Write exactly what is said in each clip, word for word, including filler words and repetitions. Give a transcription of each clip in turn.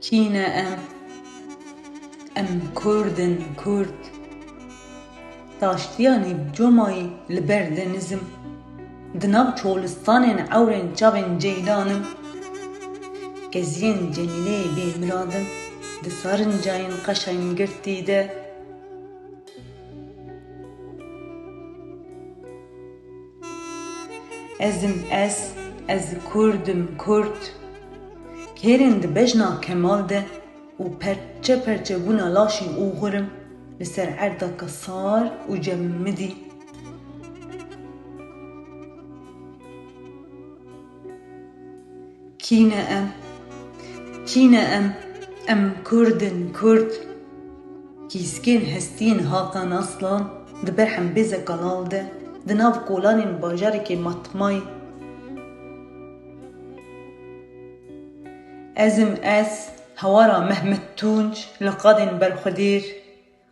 Kî ne em? Em Kurd in, Kurd. Taştiyanî Comayî li ber denizim. Di nav çolistanên ewrên çavên ceylanim. Keziyên Cemîleyê bêmiradim. Di sarincayên qeşên girtî de. Ez im ez, ez Kurd im Kurd. Kêrên di bejna Kemal de û perçe perçe bûna laşî oxir im li ser erdaka sar û cemidî. Kî ne em? Kî ne em? Em Kurd in, Kurd. Kîskên hestiyên Hakan Aslan di ber hembêzeka lal de, di nav kolanên bajarekê matmayî. Ez im ez, hewara Mehmet Tunç, li qadên berxwedêr.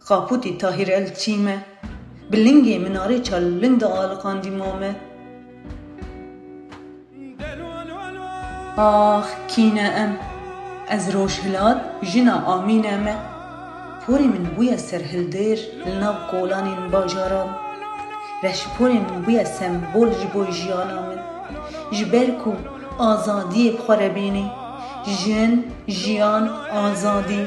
Xapûtî Tahîr El Çîme, bi lingê minarê çal ling de aliqandî mame. Ax, kî ne em? Ez Rojhilat, jina Amîne me. Porê min bûye serhildêr li nav kolanên bajaran. Reşporê min bûye sembol ji bo jiyana min. Ji ber ku azadiyê bi xwe re bînî. Jin, jiyan, azadî.